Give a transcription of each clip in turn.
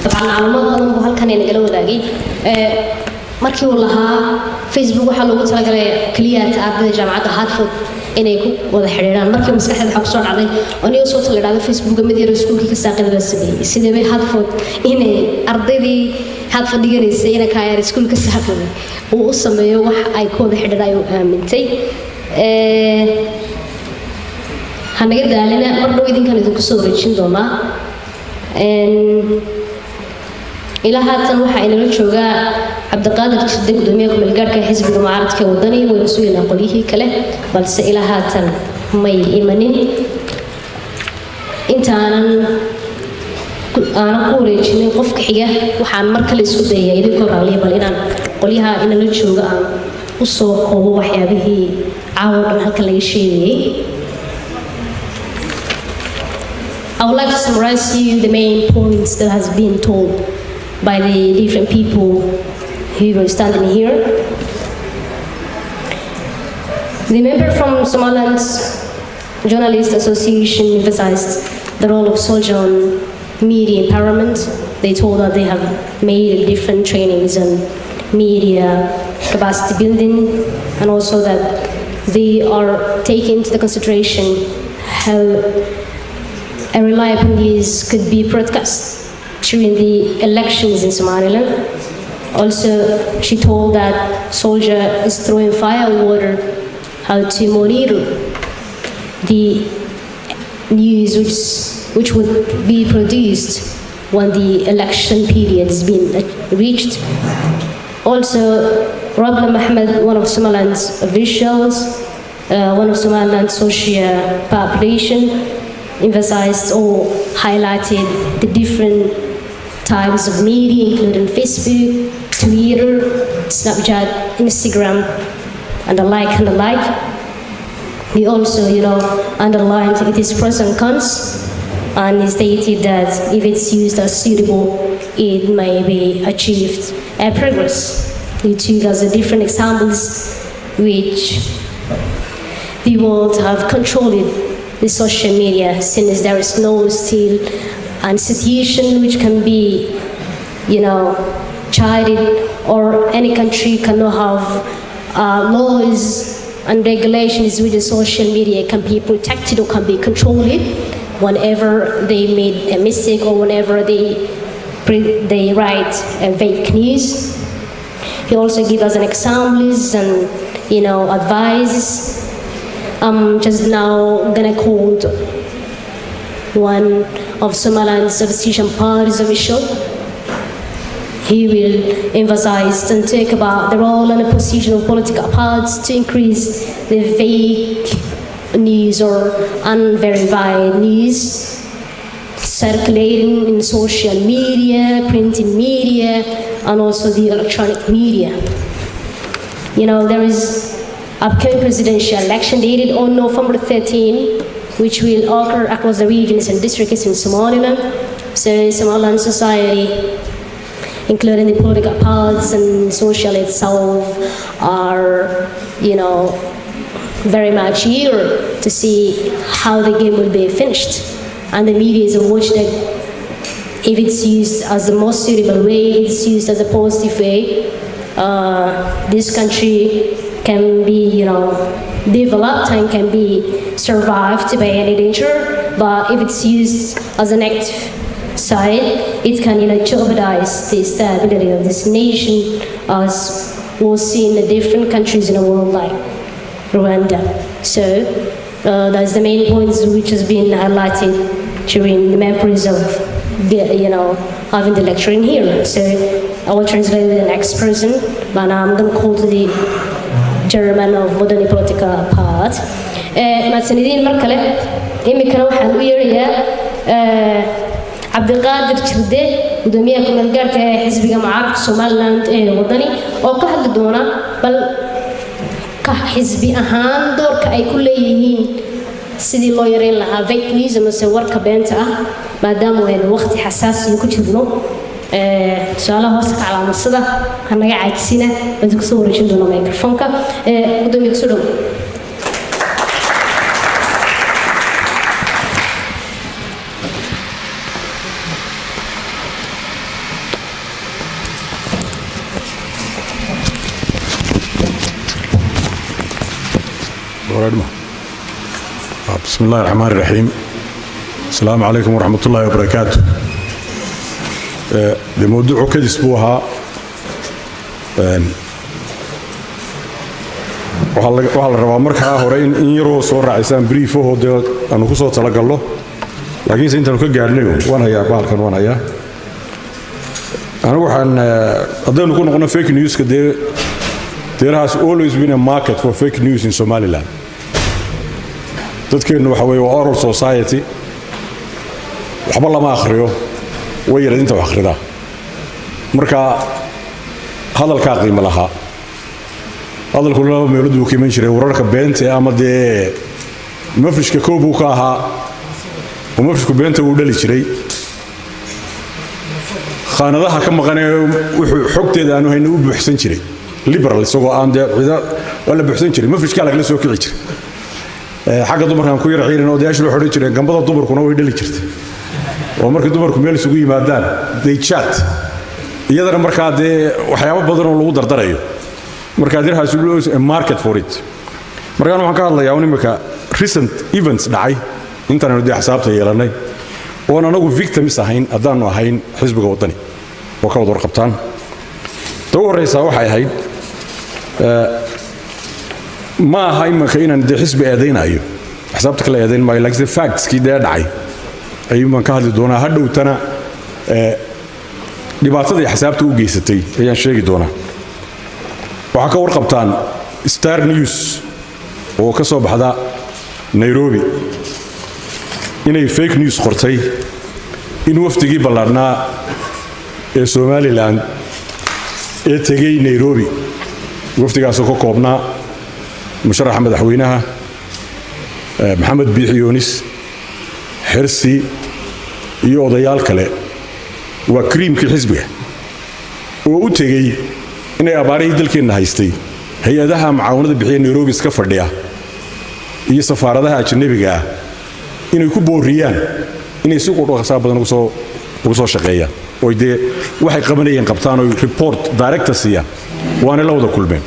Dabcan macluumaad badan buu halkan inagala wadaagay. Markii uu lahaa Facebook waxaa loogu talagalay keliya ardayda jaamacadda Hartford inay ku wada xidhiidhaan, markii maskaxdeeda waxaa kusoo dhacday aniga soo tala idhahdo Facebooka mid yar iskuulkii ka saaqida baa sameeyey. Sidee bay Hartford inay ardaydii Hartford dhiganaysay ina kaayar iskuul ka saaqiday uu u sameeyo wax ay ku wada xidhiidhaan ayuu aamintay. Hanaga daalina, mar dhow idinkan idinku soo wareejin doonaa. Ilaa haatan waxaa inala joogaa Cabdiqaadir Jirde, gudoomiyaha kumeelgaarhka ee xisbiga mucaaradka ee Wadani. Waynu sugaynaa qolyihii kale, balse ilaa haatan may imanin. Intaanan aanan ku wareejinin qofka xiga, waxaan mar kale isku dayayaa, idinkoo raaliya, bal inaan qolyaha inala jooga aan u soo koobo waxyaabihii caawa dhan halkan laga sheegayay. I would like to summarize to you the main points that has been told by the different people who were standing here. The member from Somaliland's Journalist Association emphasized the role of SOLJA on media empowerment. They told that they have made different trainings on media capacity building, and also that they are taking into consideration how a reliable news could be broadcast during the elections in Somaliland. Also, she told that SOLJA is throwing fire water how to monitor the news which would be produced when the election period is being reached. Also, Rabla Mohammed, one of Somaliland's officials, one of Somaliland's social population, emphasized or highlighted the different types of media, including Facebook, Twitter, Snapchat, Instagram, and the like and the like. He also, underlined its pros and cons, and he stated that if it's used as suitable, it may be achieved a progress. He took as a different examples which the world have controlled the social media, since there is no still institution which can be, chided, or any country cannot have laws and regulations which the social media can be protected or can be controlled whenever they made a mistake or whenever they write a fake news. He also gave us an examples and advice. I'm just now gonna quote one of Somaliland's opposition parties official. He will emphasize and talk about the role and the position of political parties to increase the fake news or unverified news circulating in social media, printing media, and also the electronic media. There is upcoming presidential election dated on November 13, which will occur across the regions and districts in Somaliland. So Somaliland society, including the political parties and social itself, are, very much eager to see how the game will be finished. And the media is watching it. If it's used as the most suitable way, it's used as a positive way, this country can be, developed and can be survived by any danger. But if it's used as a negative side, it can, jeopardize the stability of this nation, as we'll see in the different countries in the world like Rwanda. So that's the main points which has been highlighted during the members of the, having the lecture in here. So I will translate with the next person, but now I'm going to call to the chairman of Wadani political part. Mahadsanidin mar kale. Iminkana waxaan u yeerayaa Cabdiqaadir Jirde, gudoomiyaha ku-meel gaarka ee xisbiga mucaaradka Somaliland ee Wadani, oo ka hadli doona bal ka xisbi ahaan doorka ay ku leeyihiin sidii loo yareyn lahaa fake news amase warka beenta ah, maadaama aynu waqti xasaasiya ku jirno. Su-aalaha hoose ka calaamadsada, ha naga caajisina. Waan kusoo wareejin doonaa microfonka. Gudoomiye, kusoo dhow. بسم الله الرحمن الرحيم. السلام عليكم ورحمة الله وبركاته. لموضوع كده اسبوعها waxaa la rabaa markaa hore in yaroo soo raacisaan brief oo dee aanu ku soo talagalno, laakiinse intaanu ka gaadhnay waan hayaa bahalkan, waan hayaa anigu. Waxaan haddaynu ku noqono fake newska, dee there has always been a market for fake news in Somaliland. Dadkeennu waxa weeye waa oral society, waxba lama akhriyo, way yarad inta wax akhridaa. Marka hadalkaa qiimo lahaa, hadalku laba meelood buu ka iman jiray. Wararka beenta ama dee mafrishka koob buu ka ahaa, oo mafrishku beenta wuu dhali jiray. Khaanadaha ka maqanee wuxuu xogteeda aanu hayna u buuxsan jiray liberal, isagoo aan dee cida waa la buuxsan jiray, mafrishkaa lagala soo kici jiray. Xagga dumarkaan ku yar ciirin, odayaashu waxay odhan jireen gambada dumarkuna way dhali jirtay, oo markay dumarku meel isugu yimaadaan they chat, iyadana markaa dee waxyaabo badan oo lagu dardarayo. Marka there has always a market for it. Markaan waxaan ka hadlayaa un imika recent events dhacay intaanaynu dee xisaabta yeelannay, oon anagu victims ahayn haddaanu ahayn xisbiga Waddani oo ka wada warqabtaan. Ta ugu horraysaa waxay ahayd, ma aha imanka inaan dee xisbi eedaynayo, xisaabta kala eedayn maayo, laakiinse factskii dee dhacay ayuun baan ka hadli doonaa. Hadhowtana dhibaatadii xisaabta u geysatay ayaan sheegi doonaa. Waxaa ka warqabtaan Star News oo ka soo baxda Nairobi inay fake news qortay in wafdigii ballaadhnaa ee Somaliland ee tegey Nairobi, wafdigaasoo ka koobnaa musharaxa madaxweynaha Maxamed Biixi Yoonis, Xirsi iyo odayaal kale, waa kriimkii xisbiga, oo u tegey inay abaarihii dalkeenna haystay hay-adaha mucaawanada bixiya Nairobi iska fadhiya iyo safaaradaha ajnabiga ah inay ku booriyaan inay si qudhaqsaa badan ugu soo shaqeeyaan, oy dee waxay qabanayeen qabtaan, oy report direct ah siiyaan. Waana la wada kulmeen.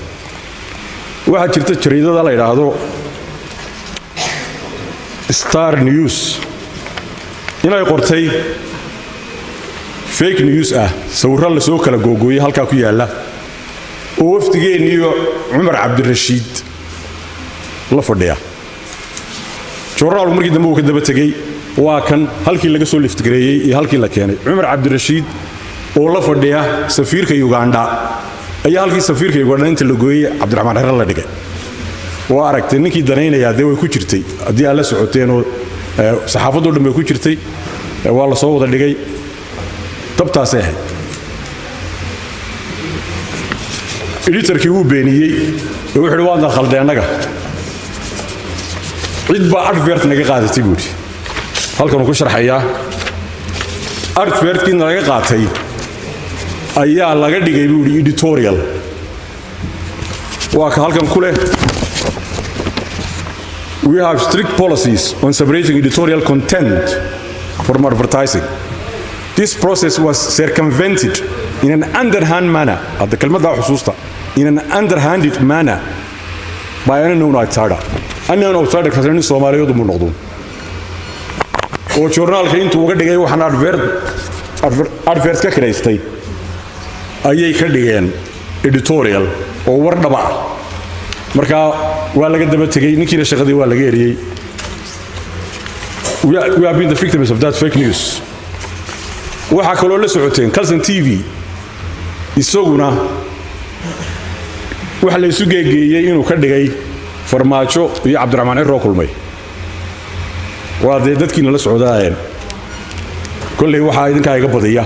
Waxaa jirta jariidada la yidhaahdo Star News inay qortay fake news ah, sawirro la soo kala googooyey halkaa ku yaalla oo wafdigeenniyo Cumar Cabdirashiid la fadhiya. Joornaalku markii dambe uu ka daba tegey, waa kan halkii laga soo liftgareeyey iyo halkii la keenay. Cumar Cabdirashiid oo la fadhiya safiirka Ugandha ayaa halkii safiirka Ugandha inta la gooyey Cabdiraxmaan Xere la dhigay. Waa aragtay ninkii danaynayaa dee way ku jirtay haddii aad la socoteen, oo saxaafadoo dhan bay ku jirtay, waa la soo wada dhigay, dabtaasay ahayd. Editorkii wuu beeniyey oo wuxuu uhi, "Waadna khalday annaga, cid baa advert naga qaadatay," buu yidhi. Halkanuu ku sharxayaa, advertkiina laga qaatay ayaa laga dhigay, buu yidhi, editorial. Waa ka halkan ku leh, "We have strict policies on separating editorial content from advertising. This process was circumvented in an underhand manner." Hadda kelmaddaa xusuusta, "in an underhanded manner by an unknown outsider." Unknown outsider kaasi nin Soomaaliyeed mu noqdo oo joornaalka intuu uga dhigay waxaan advert ka kiraystay ayay ka dhigeen editorial oo war dhaba ah. Marka waa laga daba tegey, ninkiina shaqadii waa laga eriyey. We have been the victims of that fake news. Waxaa kaloo la socoteen Kalsan TV isaguna waxa la isu geegeeyey inuu ka dhigay Farmaajo iyo Cabdiraxmaan Ciroo kulmay. Waa dee dadkiina la socdaayeen kolley, waxaa idinkaa iga badiya,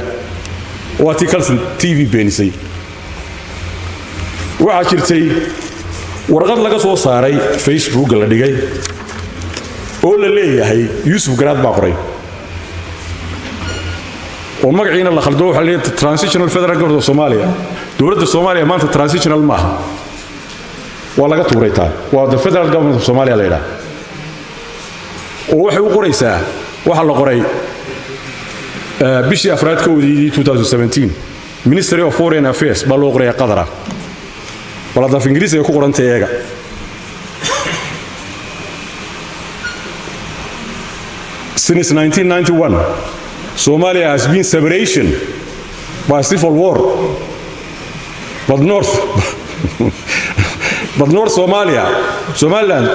waa tii Kalsan TV beenisay. Waxaa jirtay warqad laga soo saaray Facebooka la dhigay oo la leeyahay Yuusuf Garaad baa qoray, oo magaciina la khaldo. Waxaa leeyahay Transitional Federal Government of Somalia. Dowladda Soomaaliya maanta transitional maaha, waa laga tuuray taa, waa the Federal Government of Somalia la yidhaha. Oo waxay u qoraysaa, waxaa la qoray bishii afraad 1-deedii 2017, Ministry of Foreign Affairs baa loo qoraya Qadara. Bal hadda af Ingiriisi ay ku qorantay eega. Since 1991, Somalia has been separation by civil war, but North Somalia, Somaliland,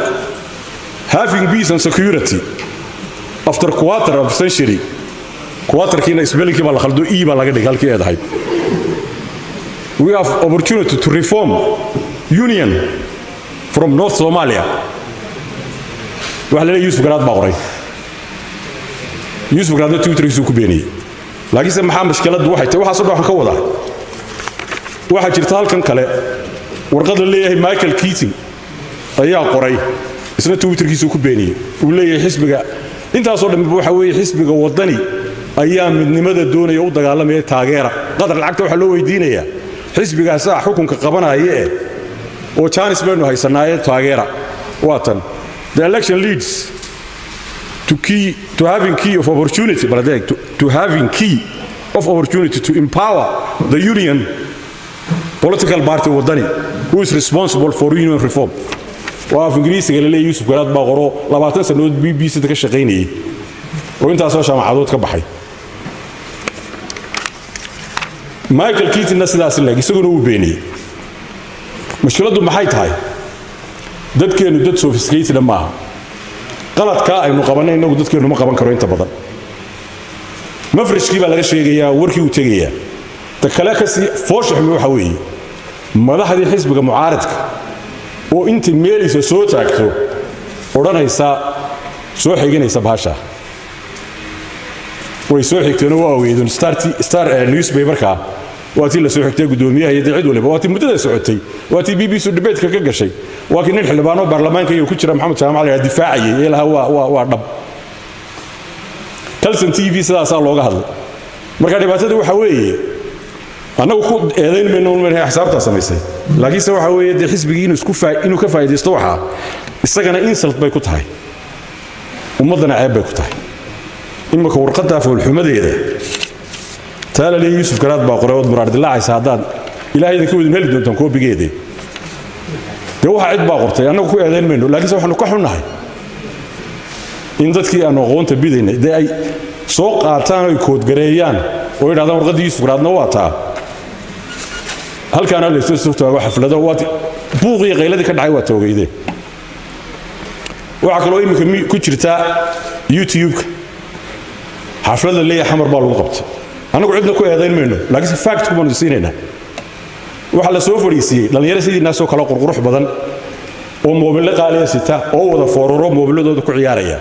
having peace and security after quarter of century. Quarterkiina spellingkii baa la khaldo, e baa laga dhigay halkii eedahay. We have opportunity to reform union from North Somalia. Waxa la leeyahay Yusuf Garaad baa qoray. Yusuf Garaadna Twitterkiisu ku beeniyey. Laakiinse maxaa mashkiladdu waxay tahay? Waxaasoo dhan waxaan ka wadaa, waxaa jirta halkan kale warqad la leeyahay Michael Keating ayaa qoray, isna Twitterkiisu ku beeniyey. Uu leeyahay xisbiga intaasoo dhan waxa weeye xisbiga Wadani ayaa midnimada doonaya, u dagaalamaya, taageera. Qadar lacagta waxaa loo weydiinayaa xisbigaasaa xukunka qabanaya oo chance baynu haysanaaye taageera. Waa tan: the election leads to key to having key of opportunity, but to having key of opportunity to empower the union political party Wadani, who is responsible for union reform. Waa af Ingiriisiga la leeyahay Yuusuf Garaad baa qoro, 20 sannadood BBC ka shaqaynayay oo intaasoo jaamacadood ka baxay. Michael Keatingna sidaas leeg isaguna wuu beeniyey. Mushkiladdu maxay tahay? Dadkeennu dad sophisticated maaha. Qaladkaa aynu qabannay innagu dadkeennu ma qaban karo. Inta badan mafrishkii baa laga sheegayaa, warkii uu tegayaa. Ta kale kasii fooshaxmi waxa weeye madaxdii xisbiga mucaaradka oo intay meelaysa soo taagto odhanaysa, soo xiganaysa bahasha. Way soo xigteenoo waa ogeydeen Star News bay markaa waa tii la soo xigtay guddoomiyaha iyo cid waliba, waa tii muddada socotay, waa tii BBC debateka ka gashay, waa kii nin xildhibaano baarlamaanka iyo ku jira Maxamed Jaamac la difaacayay ee lahaa waa dhab. Kalsan TV sidaasaa looga hadlay. Marka dhibaatada waxa weeye, annagu ku eedayn mayno ma xisaabtaa samaysay, laakiinse waxa weeye dee xisbigii inuu ka faa'iidaysto waxaa isagana insult bay ku tahay, ummaddana ceeb bay ku tahay. Imika warqaddaa foolxumadeeda taa la leeyahay Yuusuf Garaad baa qoray ood muraar dilaacaysa, haddaad Ilaahay idinka wadin heli doontaan koobigeedii. Dee waxa cid baa qortay, annagu ku eedayn mayno, laakiinse waxaanu ka xunnahay in dadkii aanu aqoonta bidaynay dee ay soo qaataan oy koodgareeyaan oo yidhahdaan warqaddii Yuusuf Garaadna waa taa. Halkaana laysoo soo taago xaflado, waa buuqii qayladii ka dhacay, waa toogayde. Waxaa kaloo iminka ku jirta YouTube-ka xaflad la leeyahay Xamar baa lagu qabtay. Annagu cidna ku eedayn mayno, laakiinse fact baanu siinaynaa. Waxaa la soo fadhiisiiyey dhallinyaro sidiinaasoo kale qurqurux badan oo moobilo qaaliya sita oo wada fooraro moobiladooda ku ciyaaraya,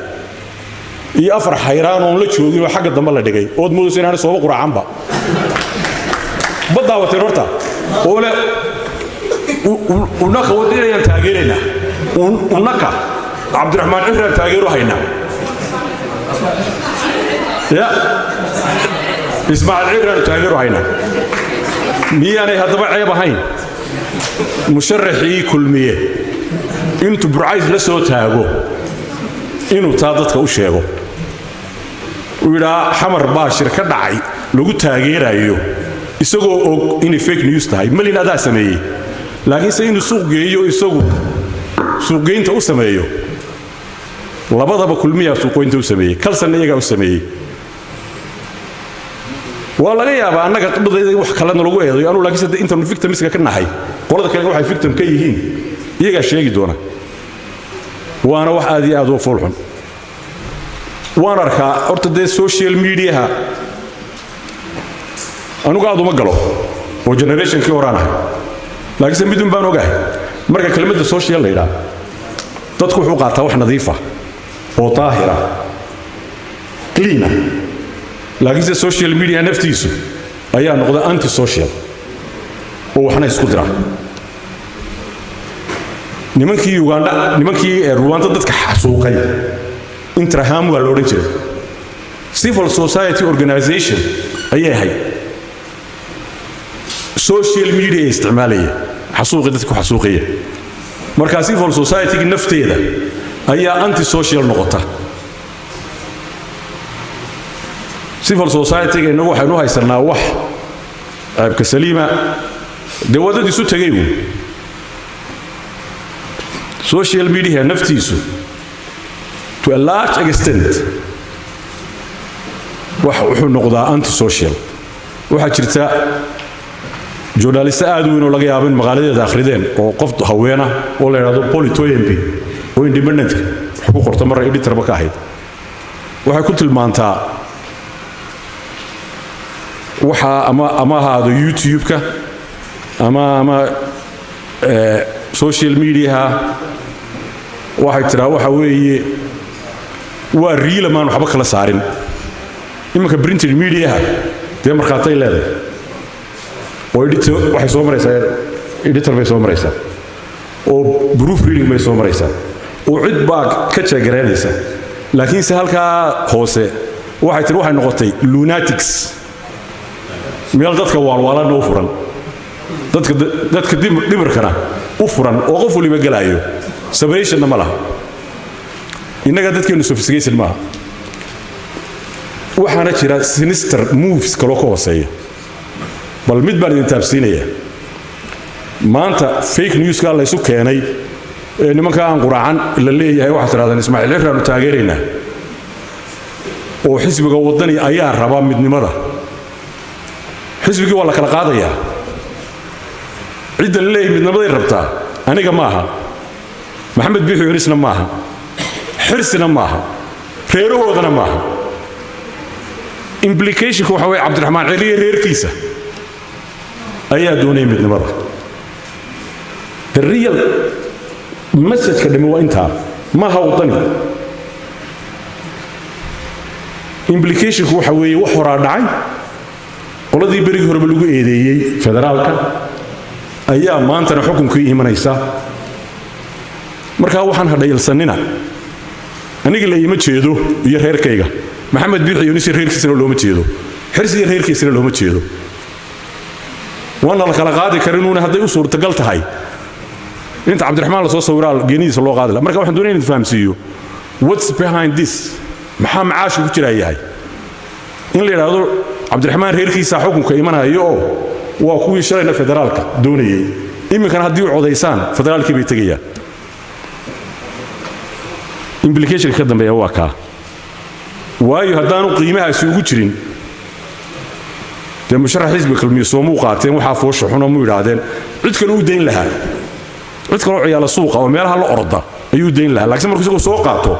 iyo afar xayraan oon la joogin oo xagga dambe la dhigay ood moodayso inaanay sooba quraacanba. Ma daawateen horta? Oo le unaka Waddaniyaan taageeraynaa, unaka Cabdiraxmaan Ciraan taageero haynaa, ya Ismaaciil Ciraan taageero haynaa. Miyaanay haddaba ceeb ahayn musharaxii Kulmiye intuu Burcays la soo taago inuu taa dadka u sheego, uu yidhaa Xamar baa shir ka dhacay lagu taageerayo, isagoo og inay fake news tahay? Malin adaa sameeyey, laakiinse inuu suuq geeyo, isagu suuqgeynta u sameeyo. Labadaba Kulmiyaa suuqgeynta u sameeyey, Kalsanna iyagaa u sameeyey. Waa laga yaabaa annaga qibladayda in wax kalena lagu eedayo anuu, laakiinse de intaanu victimska ka nahay, qolada kale waxay victim ka yihiin iyagaa sheegi doona. Waana wax aad iyo aad u foolxun. Waan arkaa horta dee social mediaha anugu aad uma galo oo generationkii horaan ahay, laakiinse midun baan ogahay: marka kelmadda social la yidhaha, dadku wuxuu qaataa wax nadiifa oo daahira, cleana. Laakiinse social media naftiisu ayaa noqda anti social oo waxna isku dira. Nimankii Uganda, nimankii Ruwanda dadka xasuuqay, Interahamwe waa la odhan jiray, civil society organization ayay ahayd. Social media ay isticmaalaya xasuuqii dadka ku xasuuqaya. Marka civil society nafteeda ayaa anti social noqota. Civil society-ga innagu waxaynu haysanaa wax ceebka saliima, dee waa dad isu tegay uun. Social media naftiisu to a large extent Wax wuxuu noqdaa antisocial. Waxaa jirta journalist aad u weyn oo laga yaabo in maqaaladeeda akhrideen, oo qof haweena oo la yidhahdo Polly Toynbee, oo Independent wax ku qorto, marra editorba ka ahayd. Waxay ku tilmaantaa waxa ama ahaado YouTube-ka ama social mediaha, waxay tidhaa waxa weeye waa riilamaan waxba kala saarin. Iminka printed mediaha dee markhaatay leedahay oo editor waxay soo maraysaa, editor bay soo maraysaa, oo proof reading bay soo maraysaa, oo cid baa ka jeegaraynaysa. Laakiinse halkaa hoose waxay tiri waxay noqotay lunatics, meel dadka waalwaalanna u furan, dadka dhimirkana u furan, oo qof waliba gelaayo, separationna ma laha. Innaga dadkeenu sophistication maaha. Waxaana jira sinister moves kaloo ka hooseeya. Bal mid baan idin taabsiinayaa. Maanta fake newska laysu keenay ee nimanka aan quraacan la leeyahay, waxaad tidhahdaan Ismaaciil Ciraanu taageeraynaa oo xisbiga Waddani ayaa raba midnimada. Xisbigii waa la kala qaadayaa. Cidda la leeyahay midnimaday rabtaa aniga maaha, Maxamed Biixi Yunisna maaha, Xirsina maaha, reerahoodana maaha. Implicationka waxa weeye Cabdiraxmaan Celiye reerkiisa ayaa doonaya midnimada. The real messageka dhimi waa intaa, maaha Waddani. Implicationku waxa weeye wax horaa dhacay. Qoladii berigii horeba lagu eedeeyey federaalka ayaa maantana xukunkii imanaysa. Markaa waxaan hadhayalsanina, aniga la iima jeedo iyo reerkayga, Maxamed Biixi Yunis reerkiisana looma jeedo, Xirsi iyo reerkiisana looma jeedo. Waana la kala qaadi karinuuna hadday u suurtagal tahay inta Cabdiraxmaan la soo sawiraa geenidiisa loo qaadi laha. Marka waxaan doonaya in fahamsiiyo what's behind this, maxaa macaashka ku jiraa yahay in la yidhaahdo Cabdiraxmaan reerkiisaa xukunka imanayo, oo waa kuwii shalayna federaalka doonayey, iminkana haddii u codaysaan federaalkii bay tegayaan. Implicationka ka dambeeya waa kaa. Waayo, haddaanu qiimahaasi ugu jirin, dee musharax xisbiga Kulmiye soomuu qaateen waxaa foosha xuno mu yidhaahdeen? Cid kale u dayn lahaa, cid kaloo ciyaala suuqa oo meelaha la orda ayuu dayn lahaa. Laakiin markuu isagoo soo qaato,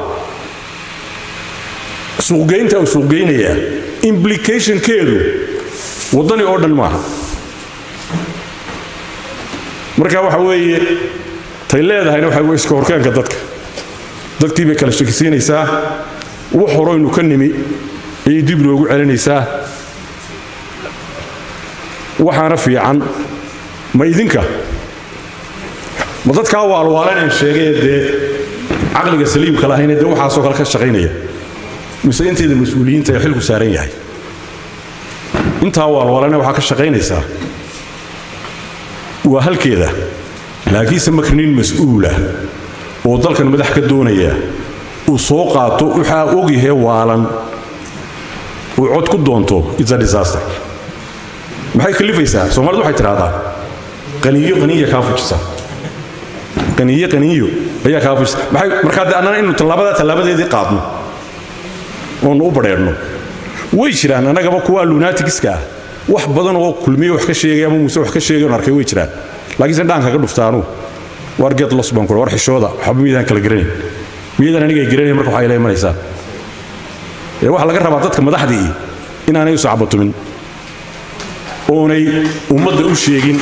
suuqgeynta uu suuqgeynayaa implicationkeedu Waddani oo dhan maaha. Marka waxa weeye tay leedahayna waxa weye iska horkeenka dadka, dadkii bay kala shakisiinaysaa. Wax horaynu ka nimi ayay dib noogu celinaysaa. Waxaana fiican, ma idinka ma dadkaa waalwaalaneen sheegay dee caqliga saliimka lahayne dee waxaasoo kale ka shaqaynaya, mise inteeda mas-uuliyiinta ee xilku saaran yahay? Intaa waalwaalane waxaa ka shaqaynaysaa waa halkeeda. Laakiinse marka nin mas-uula oo dalkan madax ka doonaya uu soo qaato waxaa ogyahee waalan uu cod ku doonto, it's a disaster. Maxay kalifaysaa? Soomaalidu waxay tidhahdaa qaniyo qaniya kaa fujisa, qaniyo qaniyo ayaa kaa fujisa. Maxay markaa dee annana inuu tallaabada tallaabadeedii qaadno oonu u badheedhno? Way jiraan annagaba kuwa lunaticska ah, wax badan oo Kulmiye wax ka sheegay ama Muuse wax ka sheegay oon arkay way jiraan. Laakiinse dhaanka ka dhuftaanu, war get lost baan ku, war xishooda, waxba miydaan kala garanayn, miydaan aniga ay garanayn. Marka waxay la imanaysaa ee waxaa laga rabaa dadka madaxdii inaanay u sacbatumin oonay ummadda u sheegin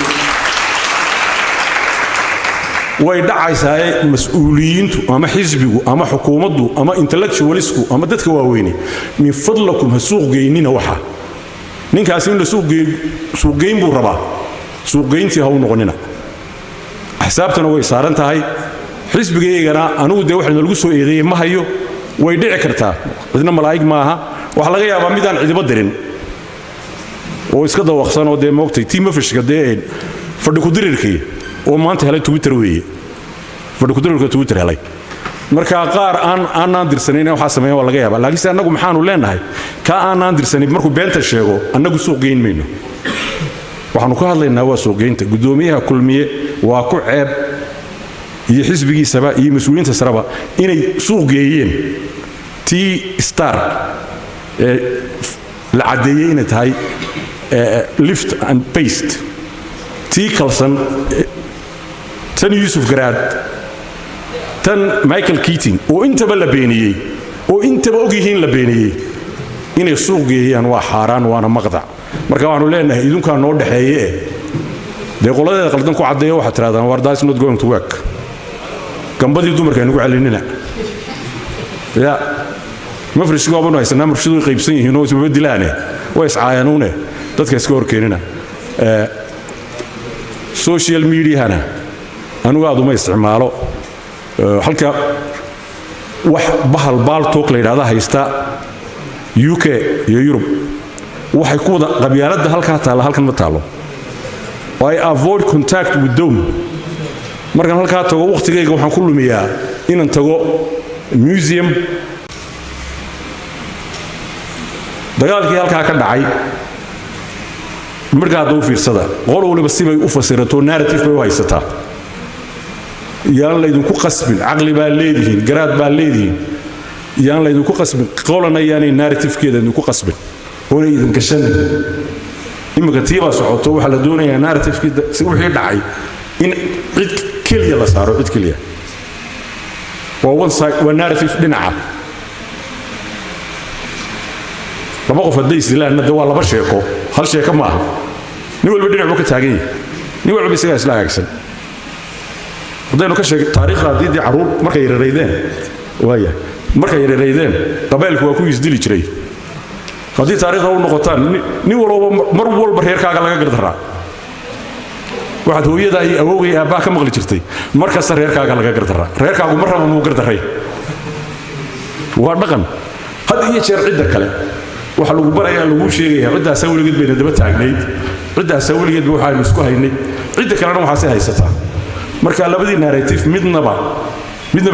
way dhacaysaa. Mas-uuliyiintu ama xisbigu ama xukuumaddu ama intellectualisku ama dadka waaweyne, min fadlakum ha suuq geynina. Waxa ninkaasi in la suuqgeyn buu rabaa, suuqgeyntii ha u noqonina. Axsaabtana way saaran tahay, xisbigaygana anigu dee waxa nalagu soo eedeeyey ma hayo. Way dhici kartaa, cidna malaa'ig maaha. Waxaa laga yaabaa midaan cidiba dirin oo iska dawaqsan oo dee moogtay tii mafishka dee fadhi ku-dirirkii oo maanta helay Twitter weeye, fadhi ku-dirirka Twitter helay. Marka qaar aan aanaan dirsanayn waxaa sameeyan waa laga yaabaa. Laakiinse annagu maxaanu leenahay? Kaa aanaan dirsanayn markuu beenta sheego, annagu suuq geyn mayno. Waxaanu ka hadlaynaa waa suuqgeynta. Guddoomiyaha Kulmiye waa ku ceeb, iyo xisbigiisaba iyo mas-uuliyiinta sareba, inay suuq geeyeen tii Star ee La caddeeyey inay tahay lift and paste. Tii Kalsan, tan Yuusuf Garaad, tan Michael Keating, oo intaba la beeniyey, oo intaba og yihiin la beeniyey, inay suuq geeyaan waa xaaraan, waana maqdac. Marka waxaanu leenahay, idinkaa noo dhexeeye eh, dee qoladeeda qaldan ku caddeeya. Waxaad tirahdaan, "War, that's not going to work." Gambadii dumarka aynugu celinina ya mafrishku waabanu haysanaa. Murshadu way qaybsan yihiin oo ismaba dilaane, way iscaayanuune, dadka iska horkeenina. Social mediahana anigu aad uma isticmaalo. Halka wax bahal Paltalk la yidhahda haysta UK iyo Yurub, waxay ku wada qabyaaladda halkaa taalla halkan ma taallo. I avoid contact with them. Markaan halkaa tago, wakhtigayga waxaan ku lumiyaa inaan tago museum. Dagaalkii halkaa ka dhacay markaa, hadda u fiirsada, qol waliba sibay u fasirato, narrative bay u haysataa. Yaan laydinku qasbin. Caqli baa leedihiin, garaad baa leedihiin. Yaan laydinku qasbin, qolana yaanay narrativekeeda idinku qasbin oonay idin gashanin. Iminka tii baa socoto. Waxaa la doonayaa narrativekii wixii dhacay in cid keliya la saaro, cid keliya. Waa one side, waa narrative dhinaca. Laba qof hadday isdilaanna de waa laba sheeko, hal sheeko maaha. Nin walba dhinac buu ka taagan yahay, nin walba isagaa isla hagaagsan. Haddaynu ka sheeg taariikhda, haddii dee carruur markay yararaydeen, waaya markay yararaydeen, qabaylku waa kuwii isdili jiray. Haddii taariikhda u noqotaan, nin walba mar walba reerkaaga laga gardaraa. Waxaad hooyada iyo awowgay aabbaha ka maqli jirtay, mar kasta reerkaaga laga gardaraa, reerkaagu mar raba muu gardaray. Waa dhaqan had iyo jeer. Cidda kale waxaa lagu barayaa, laguu sheegaya, ciddaasaa weligeed bayna daba taagnayd, ciddaasaa weligeedba waxaaynu isku haynay, cidda kalena waxaasay haysataa. Marka labadii narrative midnaba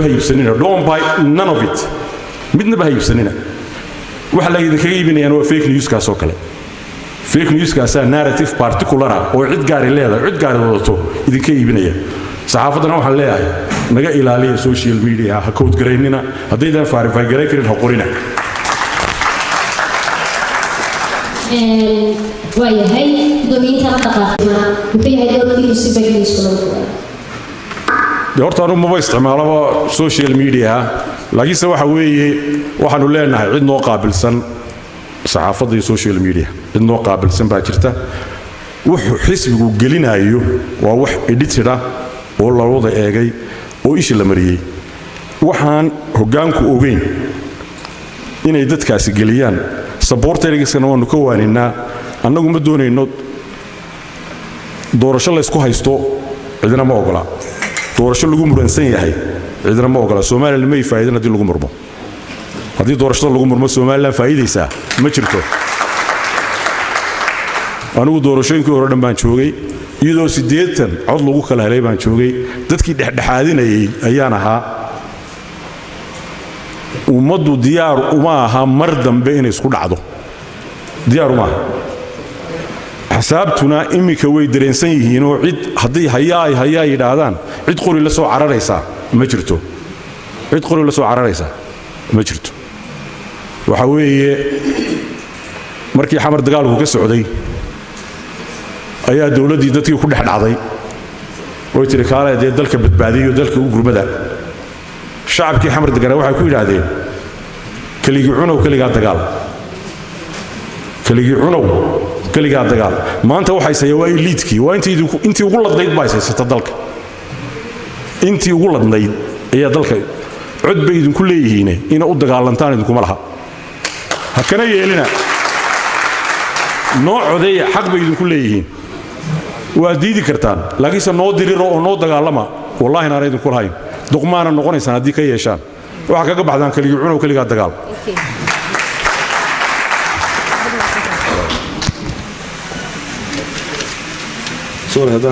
ha iibsanina. Don't buy none of it. Midnaba ha iibsanina. Waxa la idinkaga iibinayaan waa fake newskaas oo kale. Fake newskaasaa narrative particular ah oo cid gaari leedahay, cid gaari wadato idinka iibinaya. Saxaafaddana waxaan leeyahay, naga ilaaliya social media, ha quote garaynina. Haddaydan verify garayn karin, ha qorina. Waayahay, gudoomiyiinta la dhaqaaqima muxuu yahay doorkiisu si fake newska looga fogaado? Dee horta anu maba isticmaalaba social media, laakiinse waxa weeye, waxaanu leenahay cid noo qaabilsan saxaafadda iyo social media. Cid noo qaabilsan baa jirta. Wuxuu xisbigu gelinayo waa wax edited ah oo la wada eegay oo isha la mariyey. Waxaan hoggaanku ogeyn inay dadkaasi geliyaan, supportergiskana waanu ka waaninaa. Annagu ma doonayno doorasho laysku haysto, cidina ma ogola. Doorasho lagu muransan yahay cidina ma ogola. Somalilan may faa'iidan haddii lagu murmo. Haddii doorashada lagu murmo, Somalilan faa'iidaysaa ma jirto. Anigu doorashooyinkii hore dhan baan joogay, iyadoo 80 cod lagu kala helay baan joogay. Dadkii dhexdhexaadinayay ayaan ahaa. Ummaddu diyaar uma aha mar dambe inay isku dhacdo, diyaar uma aha. Axsaabtuna iminka way dareensan yihiin oo cid hadday hayaay hayaa yidhaahdaan, cid qori la soo cararaysaa ma jirto. Cid qori la soo cararaysaa ma jirto. Waxa weeye, markii Xamar dagaalku ka socday ayaa dowladdii dadkii ku dhex dhacday oy tidhi, "Kaale dee dalka badbaadiyo, dalka u gurmada." Shacabkii Xamar deganaa waxay ku yidhaahdeen, "Keligii cunow, keligaa dagaal. Keligii cunow, keligaa dagaal." Maanta waxay saya waa elitekii, waa intii ugu ladnayd baa haysata dalka. Intii ugu ladnayd ayaa dalka. Cod bay idinku leeyihiine, ina u dagaalantaan idinkuma laha, ha kana yeelina. Noo codeeya, xaq bay idinku leeyihiin. Waa diidi kartaan, laakiinse noo diriro oo noo dagaalama, wallahi naana idinku lahayn. Duqmaana noqonaysaan haddii ka yeeshaan. Waxaa kaga baxdaan keligii cunow, keligaa dagaal. Sorry.